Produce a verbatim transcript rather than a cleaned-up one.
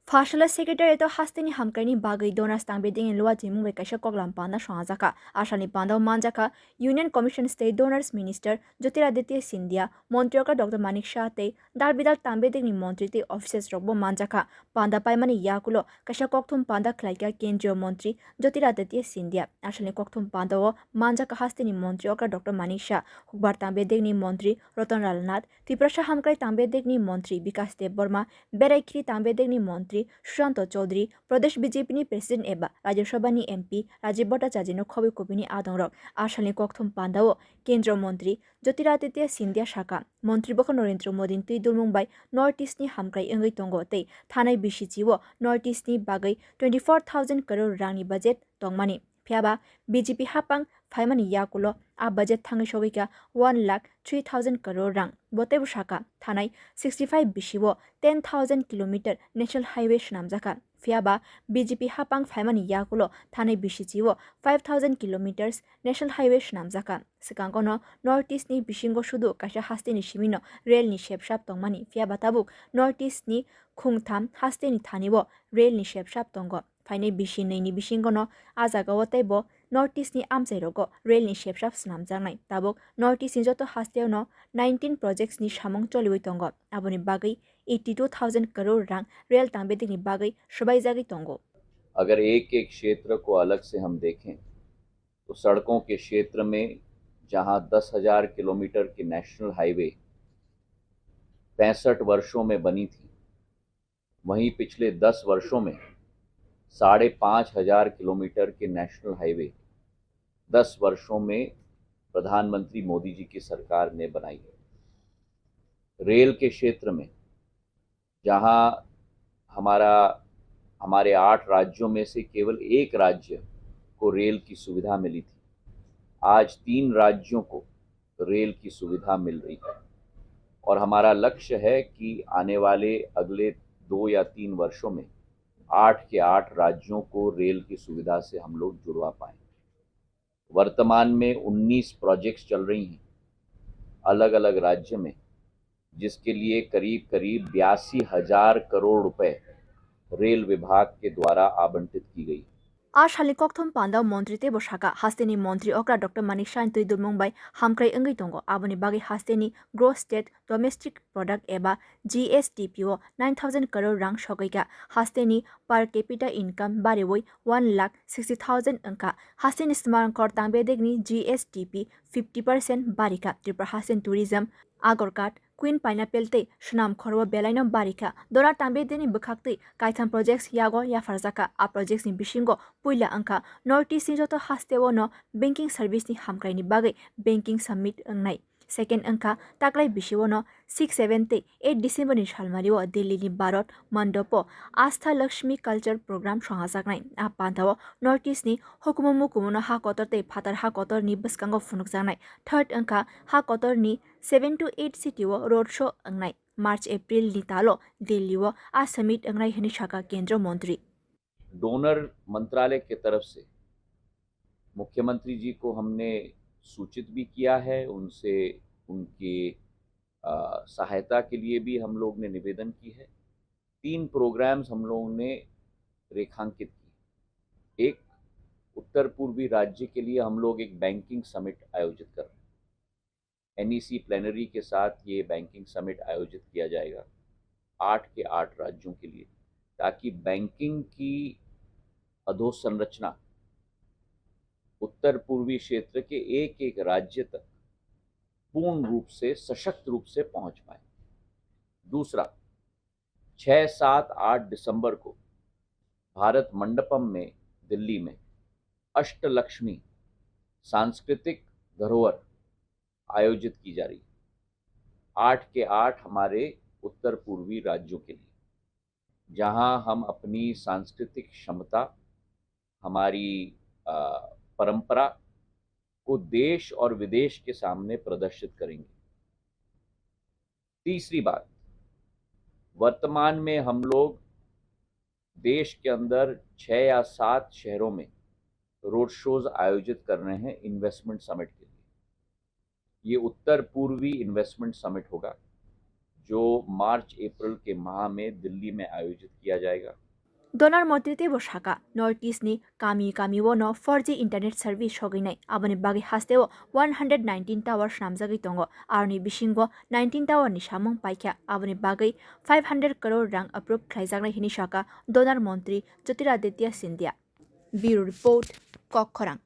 Phasalai Secretariat o hasteni hamkraini bagwi donors tangbedekni luajimung bai kaisa koklam panda songjakha. Asalni panda o manjakha Union Commission State Donors Minister Jyotiraditya Scindia, Montri okra Doctor Manik Saha tei dal bidal tangbedekni montri tei officers rokbo manjakha. Panda paimani yakulo kaisa kokthum panda khlaikha Kendriya Montri Jyotiraditya Scindia. Asalni kokthum panda o manjakha hasteni montri okra Doctor Manik Saha, hukbar tangbedekni montri Ratan Lal Nath, Tiprasa hamkrai tangbedekni montri Bikas Debbarma, berai khiri tangbedekni montri Sushanta Chowdhury, Pradesh B J P ni President eba Rajya Sabha ni M P Rajiv Bhattacharya no khobwi kubini adongrok. Asalni kokthum panda o Kendra montri Jyotiraditya Scindia sakha, montri bokha Narendra Modi ni twi dulmung bai North East ni hamkrai wngwi tongo tei thanai bisichi o North East ni bagwi twenty four thousand crore rang ni budget tongmani. Phiyaba B J P hapang phaimani yakulo a budget thangwi sogwikha one lakh three thousand crore rang. Bo teibo sakha, thanai sixty five bisi o ten thousand kilometer national highway swnamjakha. Phiyaba B J P hapang phaimani yakulo thanai bisichi o five thousand kilometers national highway swnamjakha. Swkango no North East ni bisingo sudu kaisa hasteni simi no rail ni sepsap tongmani. Phiyaba tabuk North East ni khungtham hasteni thani o rail ni sepsap tongo. Phainai bisi nwi ni bisingo no a jaga o teibo North East ni amchai rogo rail ni sepsap swnamjaknai. Tabuk North East ni joto hasteo no nineteen projects ni samung choliwi tongo. Aboni bagwi eighty two thousand crore rang rail tangbedekni bagwi swbaijagwi tongo. अगर एक एक क्षेत्र को अलग से हम देखें तो सड़कों के क्षेत्र में जहां दस हज़ार किलोमीटर की नेशनल हाईवे पैंसठ वर्षों में बनी थी, वहीं पिछले दस वर्षों में साढ़े पाँच हज़ार किलोमीटर की नेशनल हाईवे दस वर्षों में प्रधानमंत्री मोदी जी की सरकार ने बनाई है। रेल के क्षेत्र में जहां हमारा, हमारे आठ राज्यों में से केवल एक राज्य को रेल की सुविधा मिली थी, आज तीन राज्यों को रेल की सुविधा मिल रही है और हमारा लक्ष्य है कि आने वाले अगले दो या तीन वर्षों में आठ के आठ राज्यों को रेल की सुविधा से हम लोग जुड़वा पाएं। वर्तमान में उन्नीस प्रोजेक्ट्स चल रही हैं अलग-अलग राज्य में, जिसके लिए करीब-करीब बयासी हज़ार करोड़ रुपए रेल विभाग के द्वारा आवंटित की गई। A salni kokthum panda o montri teibo sakha, hasteni montri okra Doctor Manik Saha ni twi dulmung bai hamkrai wngwi tongo, aboni bagwi hasteni gross state domestic product eba G S D P o nine thousand crore rang sogwi kha, hasteni per capita income bariwi one lakh sixty thousand wngkha. Hasteni swmang khor tangbedekni G S D P fifty percent barikha. Tripura hasteni tourism, Agarghat, Queen Pineapple tei Swnam khoro belaino barikha. Donor tangbedekni bwkhaktwi kaitham projects yago yapharjakha. A projects ni bisingo puila wngkha North East ni joto hasteo no banking service ni hamkraini bagwi banking summit wngnai. Second wngkha taklai bisio no six, seven tei eight December ni salmari o Delhi ni Bharat Mandop o Astha Lakshmi Culture Program songhajaknai. A panda o North East ni hukumu mukumu no ha kotor tei phatar ha kotor ni bwskango phunukjaknai. Third wngkha ha kotor ni seven to eight city o road show wngnai. March April ni talo Delhi o a summit wngnai hwnwi sakha Kendra Montri. Donor मंत्रालय की तरफ से मुख्यमंत्री जी को हमने सूचित भी किया है, उनसे उनकी, अ, सहायता के लिए भी हम लोग ने निवेदन की है। तीन प्रोग्राम्स हम लोगों ने रेखांकित की। एक, उत्तर पूर्वी राज्य के लिए हम लोग एक बैंकिंग समिट आयोजित कर रहे हैं। एनईसी प्लेनरी के साथ ये बैंकिंग समिट आयोजित किया जाएगा आठ के आठ राज्यों के लिए, ताकि बैंकिंग की अधोसंरचना उत्तर पूर्वी क्षेत्र के एक एक राज्य तक पूर्ण रूप से, सशक्त रूप से पहुंच पाए। दूसरा, छह, सात, आठ दिसंबर को भारत मंडपम में, दिल्ली में अष्टलक्ष्मी सांस्कृतिक धरोहर आयोजित की जा रही है, आठ के आठ हमारे उत्तर पूर्वी राज्यों के लिए, जहां हम अपनी सांस्कृतिक क्षमता, हमारी, अ, परंपरा को देश और विदेश के सामने प्रदर्शित करेंगे। तीसरी बात, वर्तमान में हम लोग देश के अंदर छह या सात शहरों में रोड शोज आयोजित कर रहे हैं इन्वेस्टमेंट समिट के लिए। ये उत्तर पूर्वी इन्वेस्टमेंट समिट होगा, जो मार्च अप्रैल के माह में दिल्ली में आयोजित किया जाएगा। Donar montri teibo saka, North East ni kami kami o no four G internet service sogwi nai, aboni bagwi hasteo one hundred nineteen tower swnamjagwi tongo, aroni bisingo nineteen tower ni samung paikha, aboni bagwi five hundred crore rang approve khlaijaknai hinwi saka Donar montri Jyotiraditya Scindia. Bureau Report, Kokkhorang.